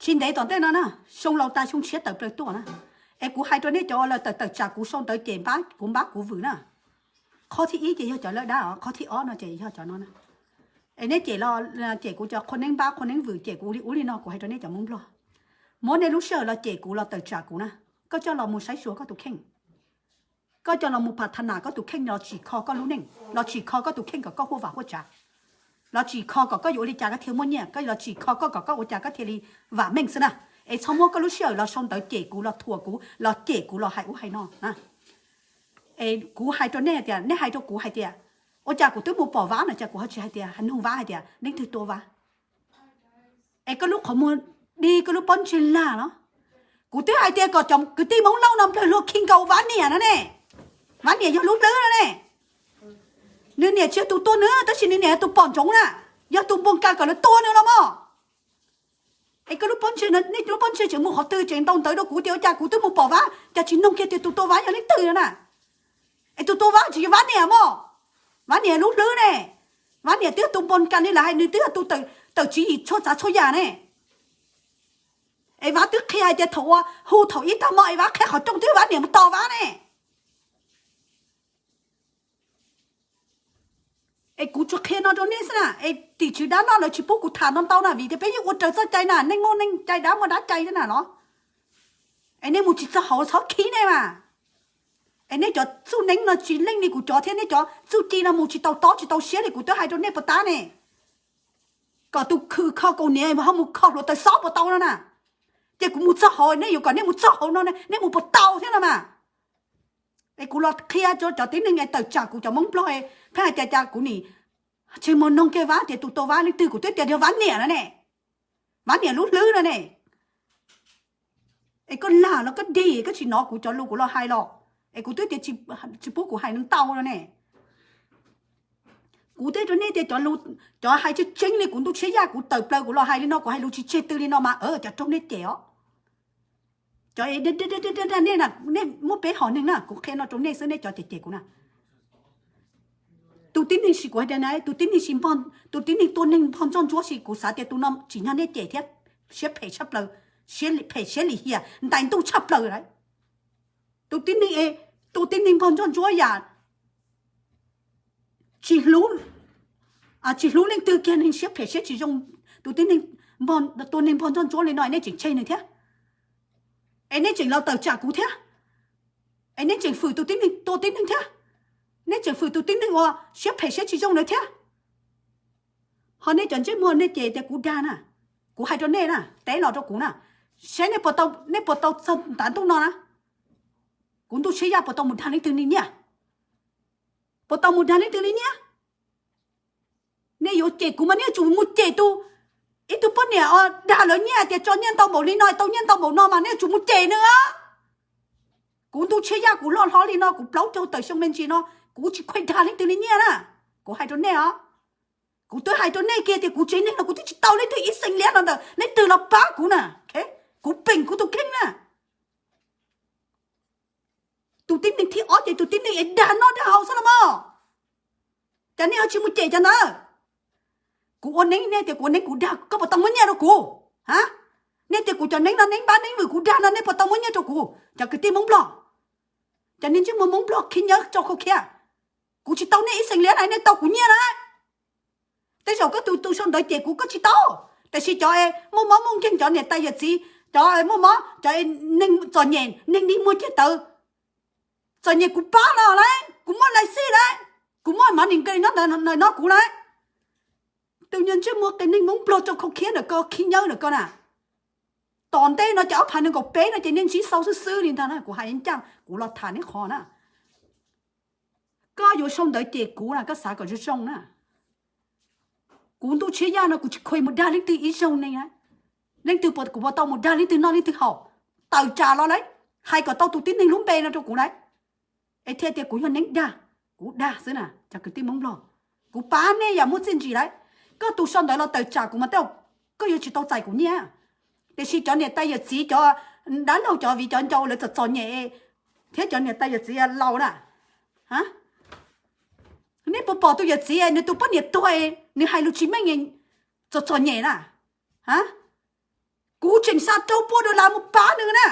Tsis ntev tom ntej no na, xyoo laus tas xyoo tshiab tawm plaws tuaj na, es kuv hais rau nej cov uas lawv tawm tawm tsam kuv sau ntawv cem npab kuv, npab kuv vwm na. Qhov thib ib ces yog cov lawv dab os, qhov thib ob no ces yog cov no na. Es nej cem los cem kuv cov qhua neeb npab qhua neeb vwm, cem kuv ua li ub li no, kuv hais rau nej cov Hmoob Nplog, muab nej lub sij hawm los cem kuv los tawm tsam kuv na, koj coj los mus saib xyuas koj tus kheej. Koj coj los mus pha tha nas koj tus kheej los tsim kho koj lub neej, los tsim kho koj tus kheej kom koj huaj vam huaj tsav, los tsim kho kom koj yuav ua li cas koj thiaj muaj nyiaj, koj los tsim kho koj kom koj ua cas koj thiaj li vam meej xwb na. Es txhob muab koj lub sij hawm los sau ntawv cem kuv, los thuam kuv, los cem kuv, los hais ub hais no na. Es kuv hais rau nej tias, nej hais rau kuv hais tias, ua cas kuv twb mus pom Vab no cas kuv ho tsis hais tias, nug Vab hais tias leej twg tua Vab? Es koj lub qhov muag dig, koj lub pob ntseg lag los? Kuv twb hais tias kom cov kwv tij Hmoob Lauj no nplawg luag khi nkaus Vab niam no ne. Vab niam yog lub hlwb no ne. Nws niam tsis yog tus tua nws, tab sis nws niam yog tus pom ntsoov na, yog tus npog kas kom lawv tua nws los mog. Es koj lub pob ntseg, nej lub pob ntseg tseem mus qhov twg, tseem ntaus ntawv rau kuv tias ua cas kuv twb mus pom Vab, cas tsis noog kiag tias tus tua Vab yog leej twg no na. Es tus tua Vab tsis yog Vab niam mog. Vab niam lub hlwb ne. Vab niam twb yog tus npog kas li lawv hais, nws twb yog tus tawm tswv yim txhua tsav txhua yam ne. Es Vab twb qhia hais tias thaum ua hu thaum ib tag hmo es Vab qheb qhov rooj twb Vab niam mus tos Vab ne. Es kuv tsuas qhia no rau nej xwb na, es tim tswv dab loj lawv tsis pub kuv tham no ntau na, vim tias peb yeej ua raws txoj cai na, neej muaj neej cai, dab muaj dab cai thiab na los. Es nej mus tsis txog hauv txhob khib nej mas. Es nej cov txuj neeb no tsis leej li kuv cov thiab, nej cov txuj ci no mus tsis tau tob tsis tau siab li kuv twb hais rau nej puas tab ne. Kom tus khwv kho kaus hniav ho mus kho hluav taws xob puas tau no na. Ces kuv mus txog hauv, nej yuav kom nej mus txog hauv no, nej mus puas tau thiab no mas. Es kuv los qhia rau cov tib neeg es tawm tsam kuv cov Hmoob Nplog, pheej hais tias cas kuv nim tsis mus noog kiag Vab tias tus tua Vab leej twg, kuv twb tias yog Vab niam no ne. Vab niam lub hlwb no ne. Es koj lag los koj dig, koj tsis hnov kuv cov lus kuv los hais los? Es kuv twb tias tsis pub kuv hais ntau no ne. Kuv teb rau nej tias cov lus, cov hais tseeb tseeb li kuv ntuj tshiab yaj kuv tawm plaws kuv los hais li no, kuv hais lus tsis tseg tw li no mas cov raug nej cem os. Cov nej, nej muab peb hom neeg na, kuv qhia no rau nej xwb, nej cov cem cem kuv na. Tus tib neeg sis kuv hais tias na, tus tib neeg sis, tus tib neeg tua neeg npog ntsoj ntsuab sis kuv xav tias tus no tsim nyog nej cem thiab, siab phem tshaj plaws, phem siab lim hiam ntais ntuj tshaj plaws lawm. Tus tib neeg, tus tib neeg npog ntsoj ntsuab yam tsis hlub, tsis hlub leej twg kiag, neeg siab phem siab tsis zoo, tus tib neeg tua neeg npog ntsoj ntsuab li no nej tseem tseg nws thiab, es nej tseem los tawm tsam kuv thiab, es nej tseem fwm tus tib neeg tua tib neeg thiab, nej tseem fwm tus tib neeg uas siab phem siab tsis zoo ntawd thiab. Ho nej cov ntsej muag nej ces tias kuv dag na, kuv hais rau nej na, teb los rau kuv na, saib nej puas tau, nej puas tau txog tav ntuj no na, kuv ntuj tshiab yaj puas tau mus dag leej twg li nyiaj? Puas tau mus dag leej twg li nyiaj? Nej yuav cem kuv mas nej yuav tsum mus cem tus, ib tug poj niam os dag lawv nyiaj tias tso nyiaj ntau npaum li no, tau nyiaj ntau npaum no mas nej yuav tsum mus cem nws os. Kuv ntuj tshiab yaj kuv loj hlob li no, kuv plaub caug tawm xyoo me ntsis no, kuv tsis khuaj dag leej twg li nyiaj na. Kuv hais rau nej os, kuv twb hais rau nej kiag tias kuv tsev neeg no kuv twb tsis tau leej twg ib xeem liab no ntawm leej twg los pab kuv na. Kuv peem kuv tus kheej na. Tus tib neeg thib ob ces tus tib neeg es dag noj dag haus xwb los mas, cas nej ho tsis mus cem cov ntawd? Kuv ua neeb, nej tias kuv ua neeb kuv dag, koj puas tau muab nyiaj rau kuv? Ha, nej tias kuv cov neeb no neeb npab neeb vwm kuv dag no nej puas tau muab nyiaj rau kuv? Cov kwv tij Hmoob Nplog, cov niag ntsej muag Hmoob Nplog khib nyiab tso khau khiab, kuv tsis tau nej ib xeem liab na, nej tau kuv nyiaj na. Tej zaum koj tus tus sau ntawv cem kuv koj tsis tau, tiam sis cov muaj mob muaj nkeeg, cov niam tais yawm txiv, cov muaj mob, cov neeg txom nyem, neeg dig muag ceg tawv, txom nyem kuv pab no lauj, kuv muaj lais xij lauj, kuv muaj mov nim nkees nyob ntawd no kuv lauj. Tus niag ntsej muag qias neeg Hmoob Nplog tso khau khiab ntawm ko, khib nyiab ntawm ko na. Tom ntej no ces ob phav nees nkaum peb no ces nej ntsib xau xwb xwb li ntag na, kuv hais ncaj kuv los tham nej qhov na. Koj yuav sau ntawv cem kuv na koj xav kom zoo zoo na. Kuv ntuj tshiab yaj no kuv tsis khuv mus dag leej twg ib zaug ne. Leej twg puas, kuv puas tau mus dag leej twg noj leej twg haus, tawm tsam los lauj, hais kom tau tus tib neeg lub npe no rau kuv lauj. Es thiaj tias kuv yog neeb dag, kuv dag xwb na cov kwv tij Hmoob Nplog. Kuv pab nej yam muaj txiaj ntsig lauj. Koj tus sau ntawv los tawm tsam kuv mas tej zaum koj yuav tsis tau txais kuv nyiaj. Tiam sis cov niam tais yawm txiv, cov dab laug, cov viv cov ncaus lawv txom txom nyem thiab cov niam tais yawm txiv laus na, nej puas pom tus yawm txiv nws tus poj niam tuag, nws hais lus tsis meej, txom txom nyem na? Ha, kuv Tseem xa rau pua dollar mus pab nws na.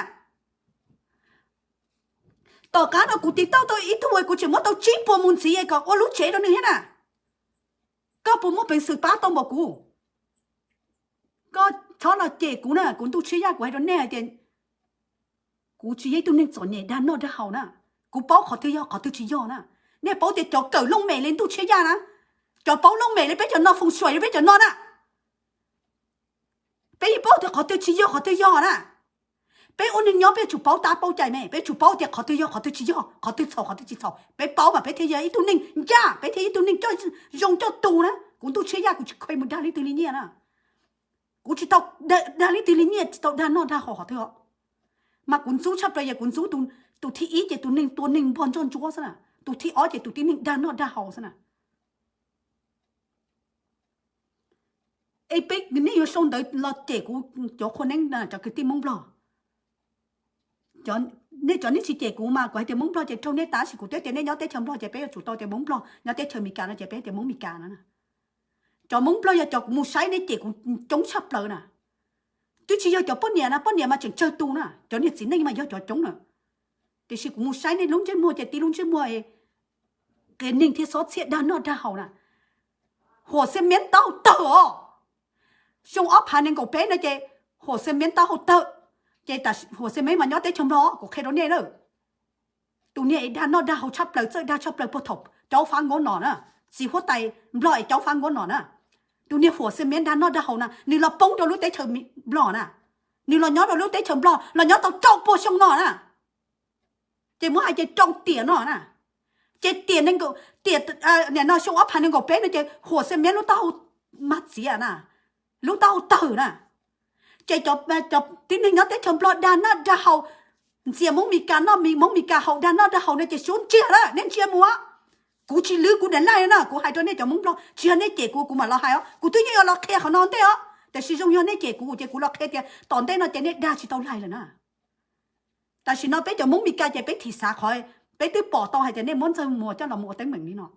Tom qab no kuv tiv tauj tau ib tug kuv tseem muab tau tsib puas mus ntxiv kom ua lub tsev rau nws thiab na. Koj puas muaj peev xwm pab tau npaum kuv? Koj txhob los cem kuv na, kuv Ntuj Tshiab Yaj, kuv hais rau nej hais tias kuv tsis yog ib tug neeg txom nyem dag noj dag haus na. Kuv paub qhov twg yog qhov twg tsis yog na. Nej paub tias cov kawm looj mem li Ntuj Tshiab Yaj na, cov paub looj mem li peb cov no, foom suam li peb cov no na, peb yeej paub tias qhov twg tsis yog qhov twg yog na. Peb ua neeg nyob peb yuav tsum paub tab paub cai me, peb yuav tsum paub tias qhov twg yog qhov twg tsis yog, qhov twg txhaum qhov twg tsis txhaum, peb paub mas peb thiaj yog ib tug neeg ncaj, peb thiaj ib tug neeg coj zoo coj tu na. Kuv Ntuj Tshiab Yaj, kuv tsis kheev mus dag leej twg li nyiaj na. Kuv tsis tau dag leej twg li nyiaj, tsis tau dag noj dag haus qhov twg os. Mas kuv ntxub tshaj plaws yog kuv ntxub tus thib ib ces tus neeg tua neeg npog ntsoj ntsuab xwb na, tus thib ob ces tus tib neeg dag noj dag haus xwb na. Es peb nej yuav sau ntawv los cem kuv cov qhua neeb, cov kwv tij Hmoob Nplog. Nej cov nej tsis cem kuv mas kuv hais tias Hmoob Nplog ces raug nej tab sis kuv twb tias nej nyob teb chaws Nplog ces peb yuav tsum tau tias Hmoob Nplog, nyob teb chaws Amelikas no ces peb tias Hmoob Amelikas no. Cov Hmoob Nplog yog cov kuv mus saib nej cem kuv coob tshaj plaws na. Twb tsis yog cov poj niam na, poj niam mas tseem tsawg tus na, cov niag txiv neej mas yog cov coob na. Tiam sis kuv mus saib nej lub ntsej muag ces tib lub ntsej muag qias neeg thiab xob txhiaj dag noj dag haus na. Huam xi miab tau tawg os. Xyoo ob phav nees nkaum peb no ces huam xi miab tau hau tawg, ces huam xi miab mas nyob teb chaws Nplog, kuv qhia rau nej na. Tus niag es dag noj dag haus tshaj plaws, txawj dag tshaj plaws puag thaum caub fab nkaub no na, txiv huab tais Nplog es caub fab nkaub no na. Tus niag huam xi miab dag noj dag haus na, nws los poob rau lub teb chaws Nplog na, nws los nyob rau lub teb chaws Nplog los nyob tau rau puag xyoo no na. Ces muab hais ces rau tiam no na, ces tiam, tiam no xyoo ob phav nees nkaum peb no ces huam xi miab lub taub hau mas txiav na, lub taub hau tawg na. Ces cov tib neeg nyob teb chaws Nplog dag noj dag haus, ntxias Hmoob Meskas noj, Hmoob Meskas haus, dag noj dag haus no ces suab ntsiag lawm, nej ntsia mus. Kuv tsis lwv kuv daim laij no na, kuv hais rau nej cov Hmoob Nplog, tsis yog nej cem kuv kuv mam los hais os, kuv twb yeej yuav los qhia qhov no ntej os, tiam sis zoo yog nej cem kuv ces kuv los qhia tias tom ntej no ces nej dag tsis tau laij lawm na. Tam sim no peb cov Hmoob Meskas ces peb thim xav qhov, peb twb pom tau hais tias nej muab Ntxawg Muas coj los mus ua teeb meem li no.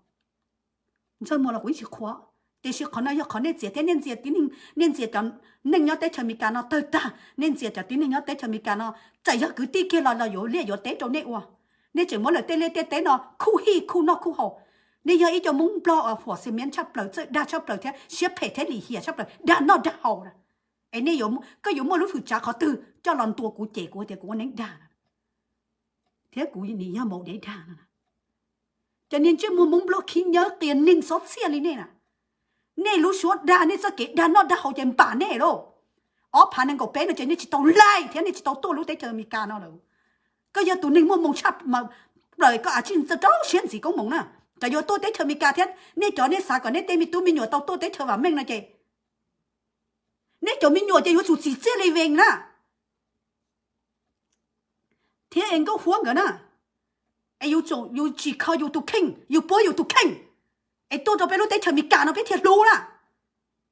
Ntxawg Muas los kuv yeej tsis qhuas, tiam sis qhov no yog qhov nej txiav thiab nej ntxias tib neeg, nej ntxias cov neeg nyob teb chaws Amelikas no tawg tag, nej ntxias cov tib neeg nyob teb chaws Amelikas no, txawm yog kwv tij kiag los los yuav liaj yuav teb rau nej ua. Nej tseem muab lawv tej liaj tej teb no khuj hij khuj noj khuj haus. Nej yog ib co Hmoob Nplog huam xi miab tshaj plaws, txawj dag tshaj plaws thiab siab phem thiab lim hiam tshaj plaws, dag noj dag haus na. Es nej, koj yuav muaj lub hwm tsav qhov twg coj los ntuas kuv, cem kuv tias kuv ua neeb dag na, thiab kuv nim yog maum dev dag no na. Cov niag ntsej muag Hmoob Nplog khib nyiab qias neeg xob txhiaj li nej na, nej lub suab dag, nej txoj kev dag noj dag haus ces npam nej lauj. Ob phav nees nkaum peb no ces nej tsis tau laij thiab nej tsis tau tuaj lub teb chaws Amelikas no lawm. Koj yog tus neeg muaj hmoo tshaj plaws, koj a tsij txawj rau siab ntxiv koob hmoov na. Cov yuav tuaj teb chaws Amelikas thiab nej cov nej xav kom nej tej me tub me nyuam tau tuaj teb chaws vam meej no ces nej cov me nyuam ces yuav tsum txim txiaj li Vees na, thiab es Nkauj Huab nkawd na. Es yus tsim kho yus tus kheej, yus puab yus tus kheej, es tuaj rau peb lub teb chaws Amelikas no peb thiaj hlub na,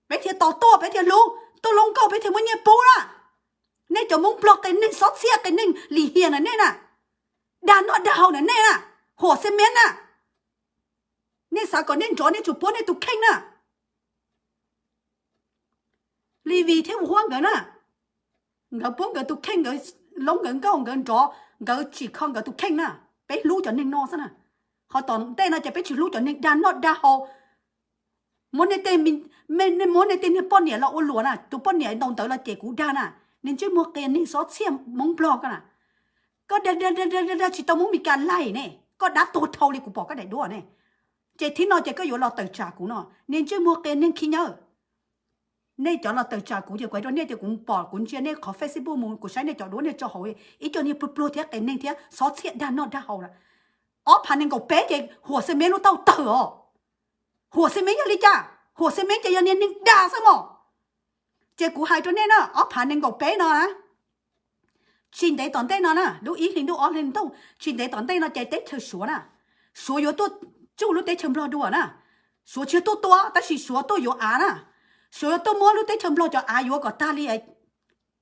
peb thiaj tos tuaj, peb thiaj hlub, tuaj lub nkauj peb thiaj muaj nyiaj pub na. Nej cov Hmoob Nplog qias neeg xob txhiaj, qias neeg lim hiam na nej na, dag noj dag haus na nej na, huam xi miab na. Nej xav kom nej nrov nej tsum puab nej tus kheej na. Li Vim thiab Huab nkawd na, nkawd puab nkawd tus kheej, nkawd loob nkawd nkauj, nkawd nrov, nkawd tsim kho nkawd tus kheej na. Peb hlub cov neeg no xwb na. Ho tom ntej no ces peb tsis hlub cov neeg dag noj dag haus. Muab nej tej, muab nej tej niag poj niam los ua luam na, tus poj niam ntau ntawd los cem kuv dag na. Niag ntsej muag qias neeg xob txhiaj Hmoob Nplog koj na. Koj dag dag dag dag tsis tau Hmoob Meskas laij ne, koj dab tuag dhau li kuv pom koj daim duab ne. Ces thib no ces koj yuav los tawm tsam kuv no, niag ntsej muag qias neeg khib nyiab. Nej cov los tawm tsam kuv ces kuv hais rau nej tias kuv pom kuv ntsia nej qhov Facebook mus kuv saib nej cov duab nej tso hauv ib co niag pluag pluag thiab qias neeg thiab xob txhiaj dag noj dag haus lawm. Ob phav nees nkaum peb ces huam xi miab lub taub hau tawg os. Huam xi miab yog li cas? Huam xi miab ces yog niag neeg dag xwb mos. Ces kuv hais rau nej na, ob phav nees nkaum peb no na, tsis ntev tom ntej no na, lub ib hlis ntuj ob hlis ntuj tsis ntev tom ntej no ces teb chaws Suav na, Suav yuav tuaj tsuj lub teb chaws Nplog dua na. Suav tsis yog tuaj tua tab sis Suav tuaj yuav av na. Suav yuav tuaj muab lub teb chaws Nplog cov av yuav kom tag li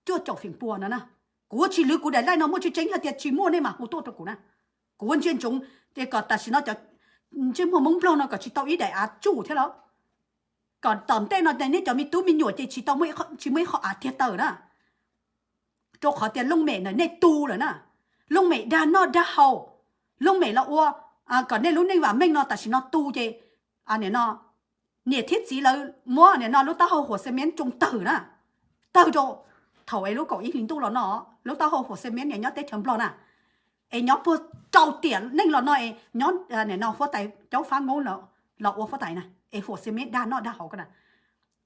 cuaj caum feem pua no na. Kuv ua tsis lwv kuv daim laij no, muaj tseeb tseeb yog tias tsis muaj nej mam hu tuaj rau kuv na. Kuv ua ntsia ntsoov ces kom tam sim no cov ntsej muag Hmoob Nplog no kom tsis tau ib daim av tsuj thiab los, kom tom ntej no nej cov me tub me nyuam ces tsis tau, tsis muaj ib qho av tiag taw na. rau qhov tias looj mem ntawm nej tu lawm na. Looj mem dag noj dag haus, looj mem los ua kom nej lub neej vam meej no tam sim no tu ces nim no niam thiab txiv lawv muab nim no lub taub hau huam xe mev tsoo tawg na, tawg rau thaum es lub kaum ib hlis ntuj los no, lub taub hau huam xe mev nyob teb chaws Nplog na, es nyob puag rau tiam neej los no es nyob nim no huab tais caub fab Hmoob los ua huab tais na, es huam xe mev dag noj dag haus ko na.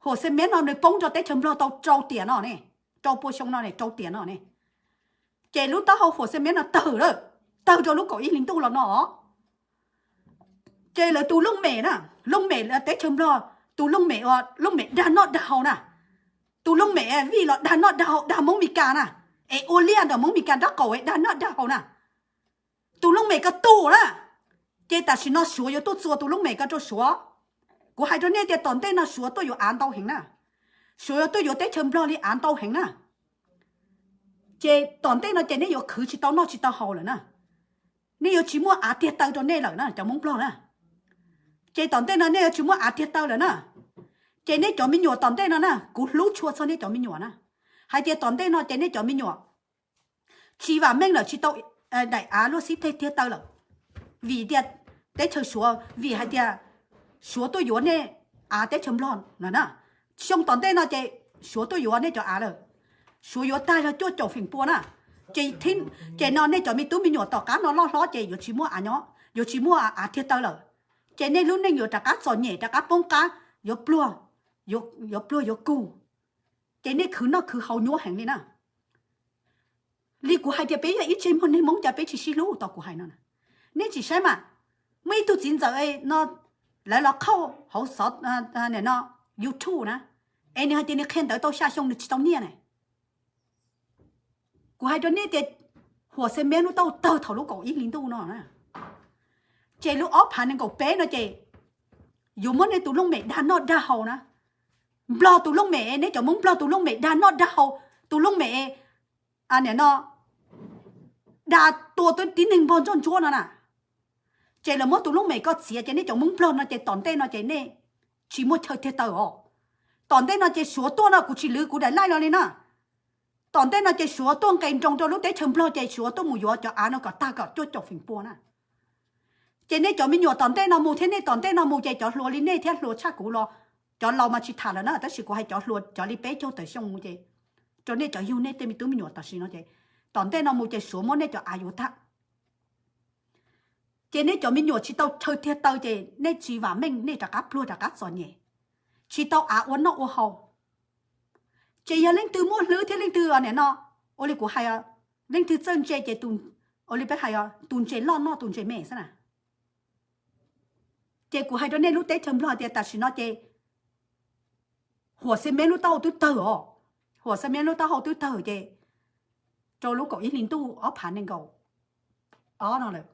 Huam xe mev no nws poob rau teb chaws Nplog tau rau tiam no ne, rau pua xyoo no ne, rau tiam no ne. Ces lub taub hau huam xe mev no tawg lawm, tawg rau lub kaum ib hlis ntuj los no. Ces lawv tus looj mem na, looj mem teb chaws Nplog, tus looj mem ua looj mem dag noj dag haus na, tus looj mem vij los dag noj dag haus dag Hmoob Mes Kas na, es ua liaj ntawm Hmoob Mes Kas nraub qaum es dag noj dag haus na. Tus looj mem ko tu na, ces tam sim no Suav yuav tuaj txua tus looj mem ko rau Suav. Kuv hais rau nej tias tom ntej no Suav tuaj yuav av ntau heev na, Suav yuav tuaj yuav teb chaws Nplog li av ntau heev na. Ces tom ntej no ces nej yuav khwv tsis tau noj tsis tau haus lawm na, nej yuav tsis muaj av tiag taw rau nej lawm na cov Hmoob Nplog na. Ces tom ntej no nej yuav tsis muaj av tiag taw lawm na. Ces nej cov me nyuam tom ntej no na, kuv hlub tshua txog nej cov me nyuam na, hais tias tom ntej no ces nej cov me nyuam tsis vam meej lawm, tsis tau daim av luaj xib teg tiag taw lawm. Vim tias teb chaws Suav, vim hais tias Suav tuaj yuav nej av teb chaws Nplog no na. Xyoo tom ntej no ces Suav tuaj yuav nej cov av lawm, Suav yuav tag yog cuaj caum feem pua na. Ces, ces no nej cov me tub me nyuam tom qab no loj hlob ces yuav tsis muaj av nyob, yuav tsis muaj av tiag taw lawm. Ces nej lub neej yuav rov qab txom nyem, rov qab poob qab, yuav pluag, yuav pluag yuav kug. Ces nej khwv noj khwv haus nyuaj heev li na. Li kuv hais tias peb yog ib tsev neeg Hmoob cas peb tsis sib hlub tau kuv hais no. Nej tsis saib mas, muaj ib tug txiv ntxawm no, lawv los qhauj hauv xov, no, YouTube na, es nws hais tias nws qhia ntawv tau xya xyoo nws tsis tau nyiaj ne. Kuv hais rau nej tias huam xe mev lub taub hau tawg thaum lub kaum ib hlis ntuj no na. Ces lub ob phav nees nkaum peb no ces yuav muab nej tus looj mem dag noj dag haus na. Nplog tus looj mem, nej cov Hmoob Nplog tus looj mem dag noj dag haus, tus looj mem nim no dag tua tib neeg npog ntsoj ntsuab no na. Ces lawv muab tus looj mem ko txiav ces nej cov Hmoob Nplog no ces tom ntej no ces nej tsis muaj chaw tiag taw os. Tom ntej no ces Suav tuaj no kuv tsis lwv kuv daim laij los li na. Tom ntej no ces Suav tuaj nqes nroos rau lub teb chaws Nplog ces Suav tuaj mus yuav cov av no kom tag kom cuaj caum feem pua na. Ces nej cov me nyuam tom ntej no mus thiab nej tom ntej no mus ces cov hluas li nej thiab hluas tshaj kuv los, cov laus mas tsis tham lawm na, tab sis kuv hais cov hluas cov li peb caug tawm xyoo mus ces rau nej cov yug nej tej me tub me nyuam tam sim no ces tom ntej no mus ces Suav muab nej cov av yuav tag. Ces nej cov me nyuam tsis tau chaw tiag taw ces nej tsis vam meej, nej rov qab pluag rov qab txom nyem, tsis tau av ua noj ua haus. Ces yog leej twg muaj hlwb thiab leej twg nim no, ua li kuv hais, leej twg txawj ntse ces, ua li peb hais, tus ntse loj noj tus ntse me xwb na. Ces kuv hais rau nej lub teb chaws Nplog tias tam sim no ces huam xe mev lub taub hau twb tawg os, huam xe mev lub taub hau twb tawg ces rau lub kaum ib hlis ntuj ob phav nees nkaum ob no lawm.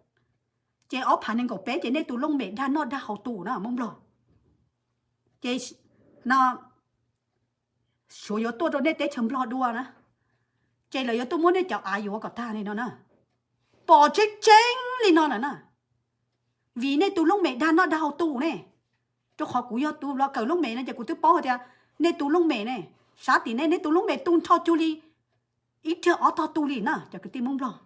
Ces ob phav nees nkaum peb ces nej tus looj mem dag noj dag haus tus na Hmoob Nplog. Ces no Suav yuav tuaj rau nej teb chaws Nplog dua na, ces lawv yuav tuaj muab nej cov av yuav kom tag li no na. Pom tseeb tseeb li no lawm na. Vim nej tus looj mem dag noj dag haus tus ne. Rau qhov kuv yog tus los kawm looj mem no ces kuv twb paub hais tias nej tus looj mem ne, sab tim nej, nej tus looj mem tu nrho cuag li ib riag ob tog tu li na cov kwv tij Hmoob Nplog.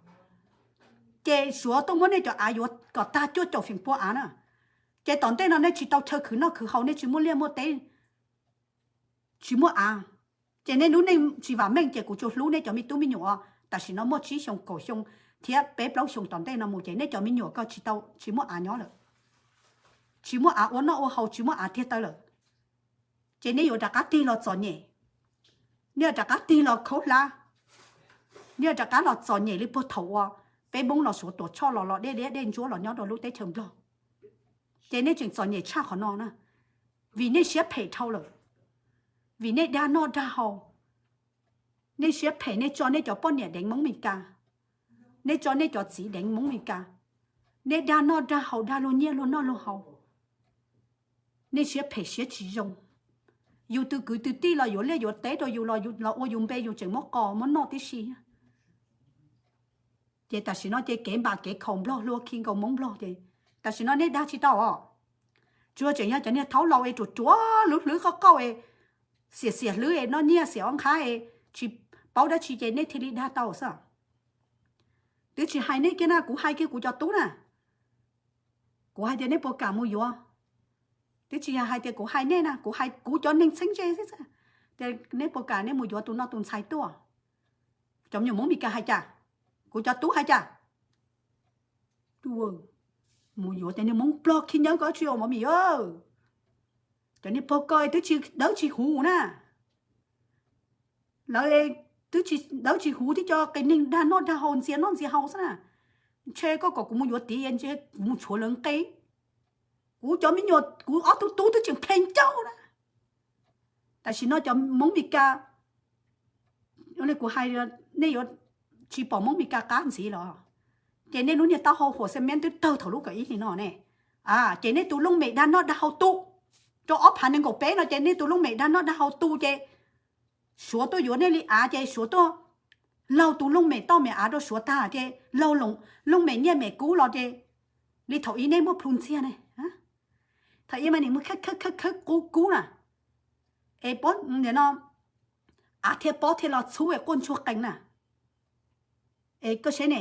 Ces Suav tuaj muab nej cov av yuav kom tag cuaj caum feem pua av na. Ces tom ntej no nej tsis tau chaw khwv noj khwv haus, nej tsis muaj liaj muaj teb, tsis muaj av, ces nej lub neej tsis vam meej ces kuv tsuas hlub nej cov me tub me nyuam tam sim no muaj tsib xyoo kaum xyoo thiab peb plaub xyoo tom ntej no mus ces nej cov me nyuam ko tsis tau, tsis muaj av nyob lawm, tsis muaj av ua noj ua haus, tsis muaj av tiag taw lawm. Ces nej yuav rov qab tig los txom nyem, nej yuav rov qab tig los khaub hlab, nej yuav rov qab los txom nyem li puag thaum uas peb Hmoob los Suav tuam tshoj los los dej liab dej ntsuab los nyob rau lub teb chaws Nplog. Ces nej tseem txom nyem tshaj qhov no na, vim nej siab phem dhau lawm, vim nej dag noj dag haus, nej siab phem, nej tso nej cov poj niam deev Hmoob Mes Kas, nej tso nej cov txiv deev Hmoob Mes Kas, nej dag noj dag haus, dag luag nyiaj luag noj luag haus, nej siab phem siab tsis zoo. Yus tus kwv tus tij los yuav liaj yuav teb rau yus los, los ua yus npe yus tseem muab qos muab noj tib si. Ces tam sim no ces kev npam kev khaum Nplog hlua khi nkaus Hmoob Nplog ces tam sim no nej dag tsis tau os. Tsuas tseem yog cov niag thaub laus es ruam ruam lub hlwb qoj qauj es xiam xiam hlwb es noj nyiaj xiam ob nqhab es tsis paub dab tsi ces nej thiaj li dag tau xwb. Twb tsis hais nej kiag na, kuv hais kiag kuv cov tub na. Kuv hais tias nej puas kam mus yuav, twb tsis hais tias kuv hais nej na, kuv hais kuv cov neeg txheeb ze xwb, tias nej puas kam nej mus yuav tus no tus ntxhais tuaj. Cov me nyuam Hmoob Mes Kas hais cas? Kuv cov tub hais cas? Mus yuav ces niag Hmoob Nplog khi nyob ko tsis ua mov mis. Cov niag pog ko twb tsis dawb tsis huv na. Lawv twb tsis dawb tsis huv thiab, cov qias neeg dag noj dag haus ntxias noj ntxias haus xwb na. Ntshe koj kom kuv mus yuav tid, ntshe kuv mus tshuav lawv nqe. Kuv cov me nyuam, kuv ob tug tub twb tseem pheej ncauj na. Tam sim no cov Hmoob Mes Kas, kuv hais, nej yuav tsis pom Hmoob Mes Kas qab ntxiv los? Ces nej lub niag taub hau huam xab meb twb tawg thaum lub kaum ib hlis no ne. Ces nej tus looj mem dag noj dag haus tu, rau ob phav nees nkaum peb no ces nej tus looj mem dag noj dag haus tu ces Suav tuaj yuav nej li av ces Suav tuaj laug tus looj mem toj mem av rau Suav tag ces laug looj mem nyiaj mem kub los ces li thaum ub nej muaj plhu ntxiag ne. Thaum ub mas nim mus khawb khawb khawb khawb kub kub na, es pob no av thiaj pob thiaj los txhub es quaj ntsuag qees na. Es koj saib ne,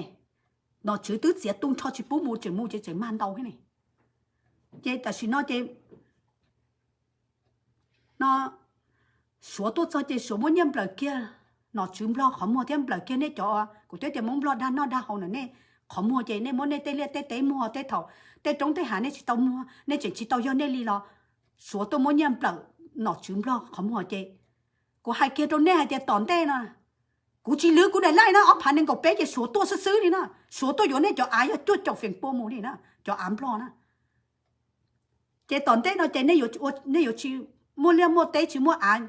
nom tswv twb txiav tu nrho tsis pub mus, tseem mus ces tseem mag ntau thiab ne. Ces tam sim no ces no Suav tuaj txog ces Suav muab nyiaj nplawm kiag nom tswv Nplog qhov muag thiab nplawm kiag nej cov, kuv twb tias Hmoob Nplog dag noj dag haus na, nej qhov muag ces nej muab nej tej liaj tej teb muag tej thaum tej roob tej hav nej tsis tau muag, nej tseem tsis tau yog nej li los Suav tuaj muab nyiaj nplawm nom tswv Nplog qhov muag ces kuv hais kiag rau nej hais tias tom ntej no kuv tsis lwv kuv daim laij na, ob phav nees nkaum peb ces Suav tuaj xwb xwb li na, Suav tuaj yuav nej cov av yog cuaj caum feem pua mus li na, cov av Nplog na. Ces tom ntej no ces nej yuav tsis muaj liaj muaj teb tsis muaj av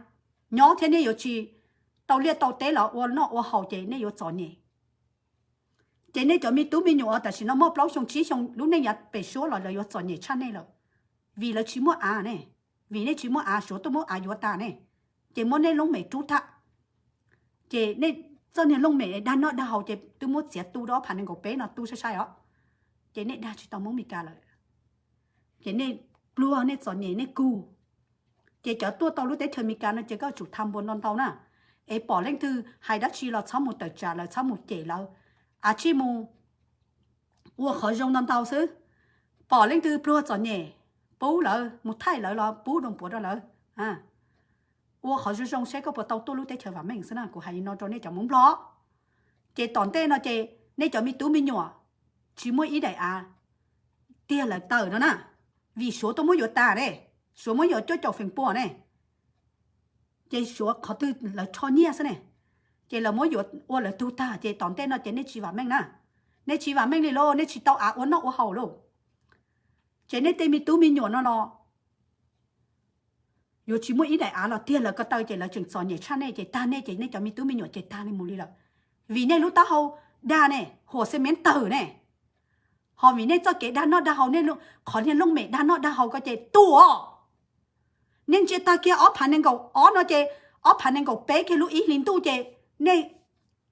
nyob thiab nej yuav tsis tau liaj tau teb los ua noj ua haus ces nej yuav txom nyem. Ces nej cov me tub me nyuam tam sim no muaj plaub xyoo tsib xyoo lub neej yav pem suab los lawv yuav txom nyem tshaj nej lawm, vim lawv tsis muaj av ne, vim nej tsis muaj av, Suav tuaj muab av yuav tas ne, ces muab nej looj mem rub tag. Ces nej txoj niag looj mem dag noj dag haus ces twb muab txiav tu rau ob phav nees nkaum peb no tu sai sai os, ces nej dag tsis tau Hmoob Mes Kas lawm. Ces nej pluag nej txom nyem nej kug. Ces cov tuaj tau lub teb chaws Mes Kas no ces koj tsum tham npua ntau ntau na, es pom leej twg hais dab tsi los txhob mus tawm tsam lawv, txhob mus cem lawv, a tsij mus ua qhov zoo ntau ntau xwb. Pom leej twg pluag txom nyem, pub lawv mus thaij lawv los pub doo puav rau lawv. Ua qhov zoo zoo saib koj puas tau tuaj lub teb chaws vam meej xwb na, kuv hais li no rau nej cov Hmoob Nplog. Ces tom ntej no ces nej cov me tub me nyuam tsis muaj ib daim av tiag lawv tawm no na, vim Suav tuaj muab yuav tas ne, Suav muab yuav cuaj caum feem pua ne. Ces Suav qhov twg lawv rho nyiaj xwb ne, ces lawv muab yuav ua lawv tug tag ces tom ntej no ces nej tsis vam meej na, nej tsis vam meej li lauj, nej tsis tau av ua noj ua haus lauj. Ces nej tej me tub me nyuam no los yuav tsis muaj ib daim av los tiag lawv ko taw ces lawv tseem txom nyem tshaj nej ces tag nej ces nej cov me tub me nyuam ces tag li mus li lawm. Vim nej lub taub hau dag ne, huam xab mev tawg ne, ho vim nej txoj kev dag noj dag haus, nej qhov niag looj mem dag noj dag haus ko ces tu os. Nej ntsia tag kiag ob phav nees nkaum ob no ces, ob phav nees nkaum peb kiag lub ib hlis ntuj ces nej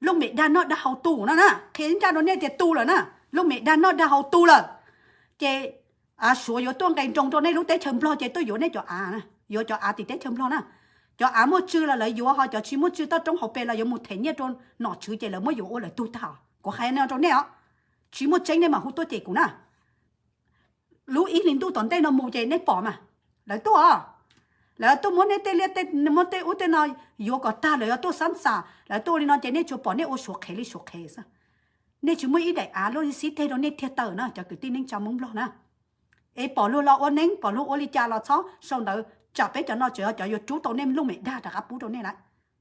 looj mem dag noj dag haus tu no na, qhia ncaj rau nej tias tu lawm na, looj mem dag noj dag haus tu lawm. Ces Suav yuav tuaj nqes nroos rau nej lub teb chaws Nplog ces tuaj yuav nej cov av, yuav cov av tim teb chaws Nplog na. Cov av muaj tswv los lawv yuav, ho cov tsis muaj tswv toj roob hauv pes los yuav mus them nyiaj rau nom tswv ces lawv muab yuav ua lawv tug tag. Kuv hais no rau nej os, tsis muaj tseeb nej mam hu tuaj cem kuv na. Lub ib hlis ntuj tom ntej no mus ces nej pom mas, lawv tuaj, lawv tuaj muab nej tej liaj, muab tej ub tej no yuav kom tag, lawv yuav tuaj xab xas, lawv tuaj ua li no ces nej tsuas pom nej ua Suav qhev li Suav qhev xwb. Nej tsis muaj ib daim av luaj li xib teg rau nej tiag tawm na cov kwv tij neej tsa Hmoob Nplog na. Es pom luag los ua neeb, pom luag ua li cas los txhob sau ntawv, tsam peb cov no tseem yog cov yuav rub tau nej looj mem dag rov qab pub rau nej lawm.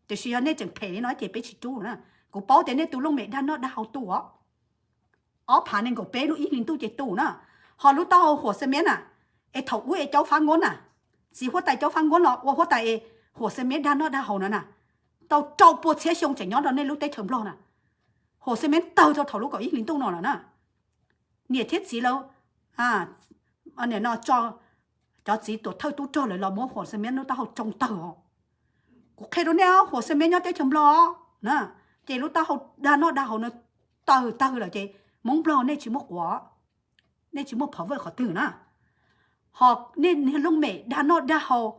Tiam sis yog nej tseem phem li no ces peb tsis rub na. Kuv paub tias nej tus looj mem dag noj dag haus tu os. Ob phav nees nkaum peb lub ib hlis ntuj ces tu na. Ho lub taub hau huam xab mev na, es thaum ub es Caub Fab Nkuab na, txiv huab tais Caub Fab Nkuab los ua huab tais es huam xab mev dag noj dag haus no na, tau rau pua txhiab xyoo tseem nyob rau nej lub teb chaws Nplog na. Huam xab mev tawg rau thaum lub kaum ib hlis ntuj no lawm na. Niam thiab txiv lawv, no tso, cov txiv tuam thawj tub rog lawv los muab huam xab mev lub taub hau tsoo tawg os. Kuv qhia rau nej os, huam xab mev nyob teb chaws Nplog na, ces lub taub hau dag noj dag haus no tawg tawg lawm ces Hmoob Nplog nej tsis muaj quav, nej tsis muaj phov vwj qhov twg na. Ho nej niag looj mem dag noj dag haus,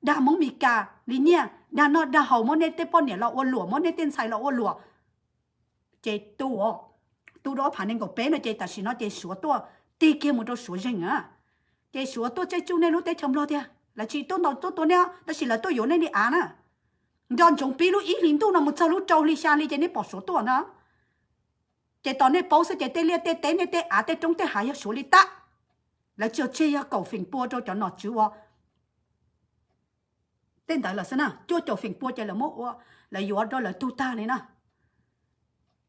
dag Hmoob Mes Kas li nyiaj, dag noj dag haus, muab nej tej poj niam los ua luam, muab nej tej ntxhais los ua luam. Ces tu, tu rau ob phav nees nkaum peb no ces tam sim no ces Suav tuaj tig kiag mus rau Suav zeeg na. Ces Suav tuaj tseb tsuj nej lub teb chaws Nplog tiag, lawv tsis tuaj ntaus tuaj tua nej, tab sis lawv tuaj yuav nej li av na. Nco ntsoov pib lub ib hlis ntuj no mus txog lub rau hli xya hli ces nej pom Suav tuaj ntag. Ces tos nej paub xwb ces tej liaj tej teb nej tej av tej roob tej hav yog Suav li tag. Lawv tsuas tseg yog kaum feem pua rau cov nom tswv uas tej ntawd lawm xwb na, cuaj caum feem pua ces lawv muab ua, lawv yuav rau lawv tug tag li na.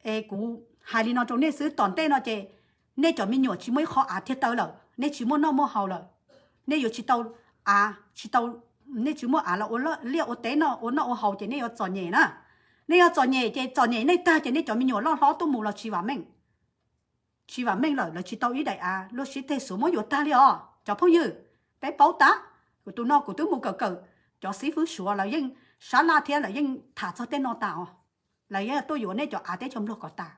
Es kuv hais li no rau nej xwb, tom ntej no ces nej cov me nyuam tsis muaj ib qho av tiag taw lawm, nej tsis muaj noj muaj haus lawm, nej yuav tsis tau av, tsis tau, nej tsis muaj av los ua liaj ua teb no ua noj ua haus ces nej yuav txom nyem na. Nej yuav txom nyem ces txom nyem nej tag ces nej cov me nyuam loj hlob tuaj mus los tsis vam meej. Tsis vam meej lawm, lawv tsis tau ib daim av, luag siv teg Suav muab yuav tag li os cov phooj ywg. Peb paub tas, kuv tus no kuv twb mus kawm kawm, cov xib fwb Suav lawv yeej sab laj thiab lawv yeej tham txog tej no tas os. Lawv yeej tuaj yuav nej cov av teb chaws Nplog kom tas.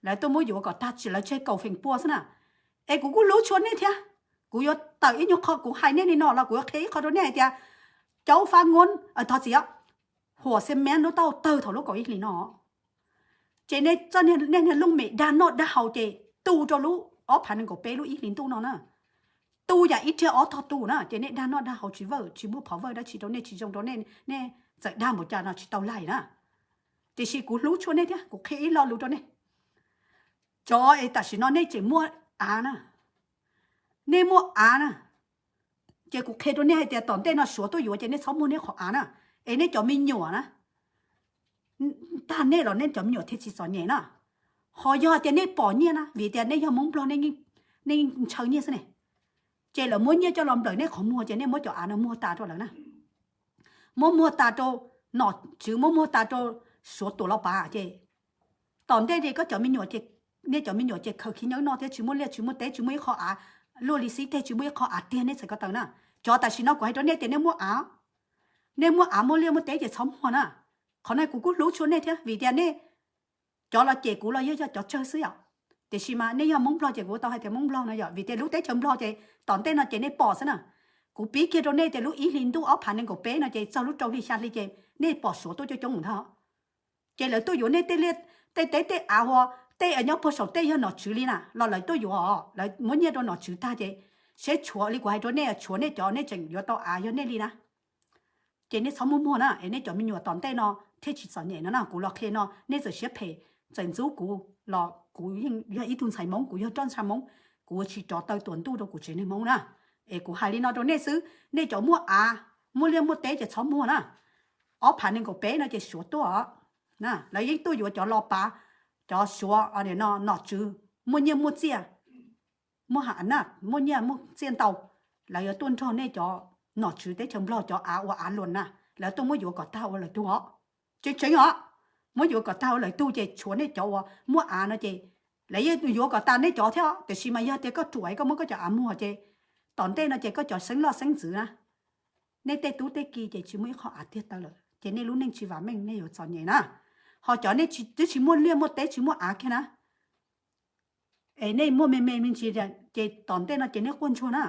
Lawv tuaj muab yuav kom tag, tsis lawv tseg kaum feem pua xwb na. Es kuv kuj hlub tshua nej thiab. Kuv yuav tawm ib nyuag qho, kuv hais nej li no los kuv yuav qhia ib qho rau nej hais tias, caub fab nkuab, thov txim, huam xe mev lub taub hau tawg thaum lub kaum ib hlis no. Ces nej txoj niag looj mem dag noj dag haus ces tu rau lub ob phav nees nkaum peb lub ib hlis ntuj no na. Tu yam ib riag ob tog tu na, ces nej dag noj dag haus tsis vawj, tsis muaj phov vawj dab tsi rau nej, tsis zoo rau nej, nej txawm dag npaum cas no tsis tau laig na. Tiam sis kuv hlub tshua nej thiab, kuv qhia ib lo lus rau nej. Cov es tam sim no nej tseem muaj av na, nej muaj av na, ces kuv qhia rau nej hais tias tom ntej no Suav tuaj yuav ces nej txhob muag nej qhov av na, es nej cov me nyuam na, tag nej los nej cov me nyuam thiaj tsis txom nyem na. Ho yog tias nej pom nyiaj na, vim tias nej yog Hmoob Nplog, nej ntshaw nyiaj xwb ne, ces lawv muab nyiaj coj los nplawm nej qhov muag ces nej muab cov av no muag tas rau lawv na. Muab muag tas rau nom tswv, muab muag tas rau Suav tuam los pav ces tom ntej ces koj cov me nyuam, nej cov me nyuam ces khaws khiv nyob no thiab tsis muaj liaj tsis muaj teb, tsis muaj ib qho av luaj li xib teg, tsis muaj ib qho av tiag nej txhais ko taw na. Cov tam sim no kuv hais rau nej tias nej muaj av, nej muaj av muaj liaj muaj teb ces txhob muag na. Qhov no kuv kuj hlub tshua nej thiab vim tias nej cov los cem kuv los yog cov tsawg xwb yom. Tiam sis mas nej yog Hmoob Nplog ces kuv tau hais tias Hmoob Nplog no yom, vim tias lub teb chaws Nplog ces tom ntej no ces nej pom xwb na. Kuv pib kiag rau nej tias lub ib hlis ntuj ob phav nees nkaum peb no ces txog lub rau hli xya hli ces nej pom Suav tuaj coob coob ntag. Ces lawv tuaj yuav nej tej liaj tej teb tej av uas tej nyob puag saum tej yog nom tswv li na los lawv tuaj yuav, lawv muab nyiaj rau nom tswv tag ces seb tshuav li kuv hais rau nej, tshuav nej cov nej tseem yuav tau av yog nej li na. Ces nej txhob muag muag na, es nej cov me nyuam tom ntej no thiaj tsis txom nyem no na. Kuv los qhia no nej txawm siab phem, txawm ntxub kuv los kuv yeej yog ib tug ntxhais Hmoob, kuv yog roj ntsha Hmoob, kuv tsis rov taw tuam ntuj rau kuv tsev neeg Hmoob na. Es kuv hais li no rau nej xwb, nej cov muaj av, muaj liaj muaj teb ces txhob muag na. Ob phav nees nkaum peb no ces Suav tuaj, lawv yeej tuaj yuav cov los pav, cov Suav no nom tswv muaj nyiaj muaj txiaj, muaj ha na, muaj nyiaj muaj txiaj ntau, lawv yuav tuaj nrog nej cov nom tswv teb chaws Nplog cov av ua av luam na, lawv tuaj muab yuav kom tag ua lawv tug os. Tseeb tseeb os, muab yuav kom tag ua lawv tug ces tshuav nej cov uas muaj av no ces lawv yeej yuav kom tas nej cov thiab. Tiam sis mas yog tias koj ruam koj muab koj cov av muag ces tom ntej no ces koj cov xeeb loj xeeb ntxwv na, nej tej tub tej ki ces tsis muaj ib qho av tiag taw lawm ces nej lub neej tsis vam meej, nej yuav txom nyem na. Ho cov nej twb tsis muaj liaj muaj teb tsis muaj av kiag na, es nej muaj me me me ntsis ces tom ntej no ces nej quaj ntsuag na.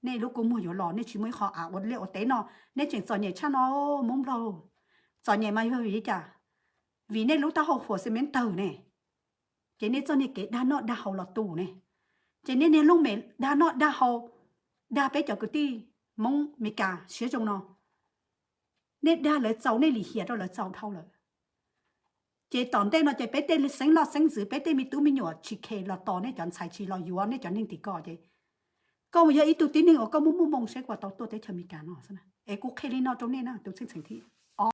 Nej lub kua muag yuav los, nej tsis muaj ib qho av ua liaj ua teb no, nej tseem txom nyem tshaj no. Hmoob Nplog, txom nyem mas yog vim li cas? Vim nej lub taub hau huam xi mev tawg ne, ces nej txoj niag kev dag noj dag haus los tu ne, ces nej niag looj mem dag noj dag haus, dag peb cov kwv tij Hmoob Meskas siab zoo no, nej dag lawv txaus, nej lim hiam rau lawv txaus dhau lawm. Ces tom ntej no ces peb tej xeeb loj xeeb ntxwv, peb tej me tub me nyuam tsis khe los tos nej cov ntxhais, tsis los yuav nej cov neeg tim ko ces koj mus yog ib tug tib neeg uas koj muaj muaj moo seb koj tau tuaj teb chaws Amelikas no xwb na. Es kuv qhia li no rau nej na tus txheej txheem thib,